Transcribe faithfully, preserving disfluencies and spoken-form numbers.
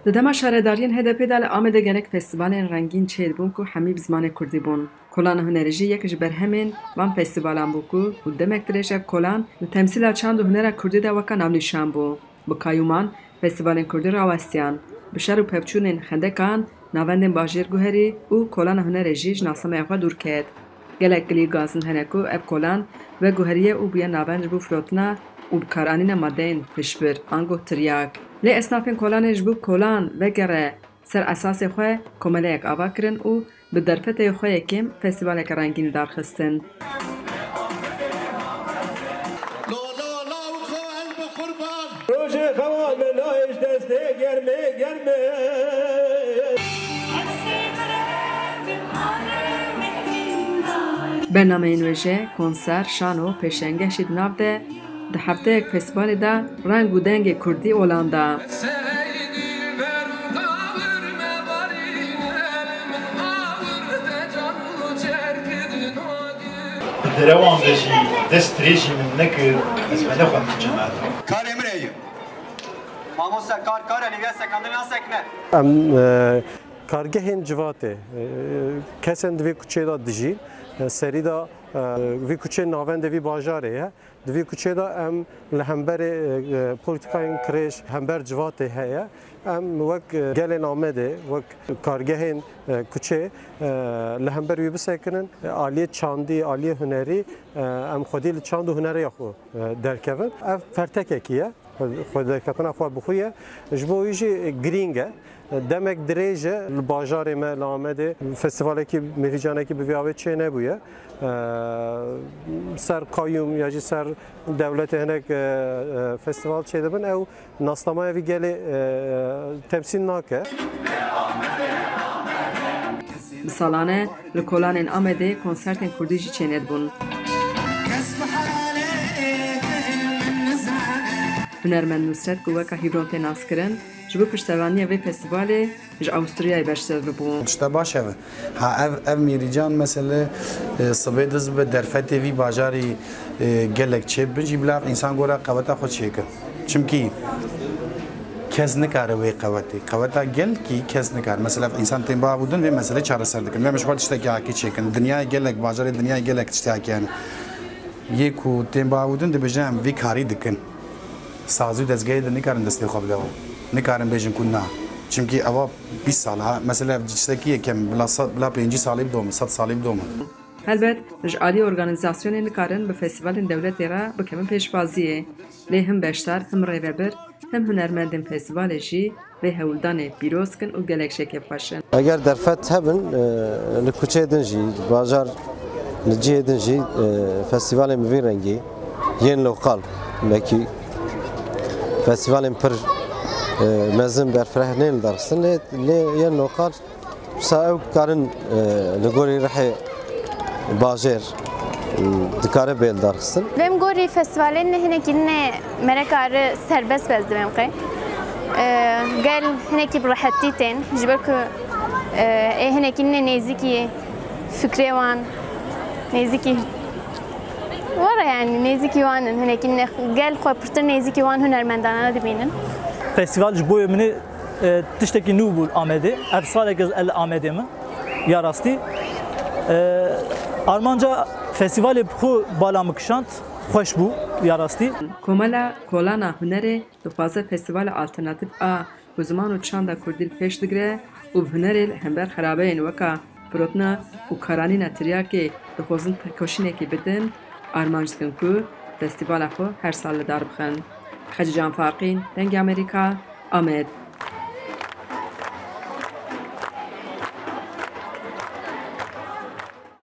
Di dema şaredariyên H D P de li Amedê gelek festîvalên rengîn çêdibûn ku hemî bi zimanê kurdî bûn. Kolana Hunerê jî yek ji berhemên van festîvalan bû ku û demek dirêj ev kolan li temsîla çand û hunera kurdî de weka navnîşan bû. Bi kayûman festîvalên kurdî rawestiyan. Bi şer û pevçûnên xendekan, navendên bajêr guherî û Kolana Hunerê jî ji nasemeya xwe dûr ket. Gelek gilî gazin hene ku ev kolan veguheriye û bûye navend ji bo firotina û bikaranîna madeyên hişbir, ango tiryak. Lê esnafên kolanê ji bo kolan vegere ser esasê xwe komeleyek ava kirin û bi derfetê xwe yê kêm festîvaleke rengîn li dar xistin. Lo, lo, lo, xo el bi qurban. Rojê xewa me nayê ji destê germê germê. Bernameyên wêje, konser, şano, pêşengeh jî di nav de di hefteyek festîvalê de reng û dengê kurdî olan da. Bi derewan de jî dest dirêjî min nekir, ez me nexwend cemaetê. Karê min heye. Mamoste kar kar e, lêviya sekandin nasekine. Em, e, kargehên civatê, e, kesên di vê kuçê de dijîn, e, serî de, e, vê kuçê navendê vî bajarê ye. Di vî kuçê de em li hemberê, e, e, polîtîkayên kirêj hember civatê heye. Em wek, e, gelên Amedê, wek kargehên, e, kuçê, e, li hember wî bisekinin, e, aliyê çandî, aliyê hunerî, e, em xwedî li çand û huneriya xwe, e, derkevin. Ev pertekekî ye. Xwe, xwe derketina xwe bi xwe ye. Ji bo wî jî girîng e. Demek dirêj e li bajarê me, li Amedê, festîvalekî, mêrîcanekî bi vî avê çê nebûye. Eee, ser qayûm ya jî ser dewletê hinek, eee, eee, festîval çêdibin. Ew nasnameya vî gelê, eee, temsîl nake. Bi salan e li kolanên Amedê konsertên kurdî jî çênedibûn. Hunermend Nusret ku weka Hîvron tê naskirin, ji bo piştevaniya vê festîvalê ji Awisturyayê beşdar bû. Tişta baş ev e. Ha, ev, ev mêrîcan mesele, e, sibê diz bi derfetê vî bajarî, e, gelek çêbin jî bila însan gora qeweta xwe çêkin. Çimkî kes nikare wê qewetê. Qeweta gelkî kes nikare. Mesela însan tên biavûtin vê meselê çareser dikin. Em ji xwe tiştekî akî çêkin. Dinyayê gelek, bajarê dinyayê gelek tiştekî hene. Yê ku tên biavûtin dibêjin em vî karî dikin. Sazî û dezgehê de nikarin destê xwe bidewin. Nikarin bêjin ku na. Çimkî ewa bîst sal ha. Mesela ev tiştekî yekem bila sed, bila pêncî salî bidomin, sed salî bidomin. Helbet, ji alî organîzasyonê nikarin bi festîvalên dewletê re bikevin pêşbaziyê. Lê him beşdar, him rêvebir, him hunermendên festîvalê jî vê hewldanê pîroz kin û gelek jê kêfxweş in. Eger derfet hebin, e, li kuçeyê din jî, bajar, li cihê din jî, e, festîvalên bi vî rengî yên lokal, belkî festîvalên pir, e, mezin berfireh nên li dar xistin, lê, lê yên lokal Wisa ew karin, e, li gorî rihê bajêr, m, dikare bê lidarxistin. Vêm gorî festîvalên ne hinekî ne mereka re serbest be ez dibêm qey. E, gel hinekî bi rehetî tên, ji ber ku, e, ê hinekî ne nêzîkî fikrê wan, nêzîkî were yani nêzîkî wan in, hinekî ne gel xwe pirtir nêzîkî wan hunermendana dibînin. Festîval ji bo min ê e, tiştekî nû bû li Amedê. Ev salek ez li Amedê me. Ya rastî, e, armanca festîvalê bi xwe bala min kişand, xweş bû, ya rastî. Komela Kolana Hunerê dixwaze festîvala alternatîf a ku ziman û çanda kurdî li pêş digire û bi hunerê li hember xerabeyên weka firotina û karanîna tiryakê dixwazin tekoşînekê bidin, armanc dikin ku festîvala xwe her sal li dar bixin. Xecîcan Farqîn, Dengê Amerîka, Amed.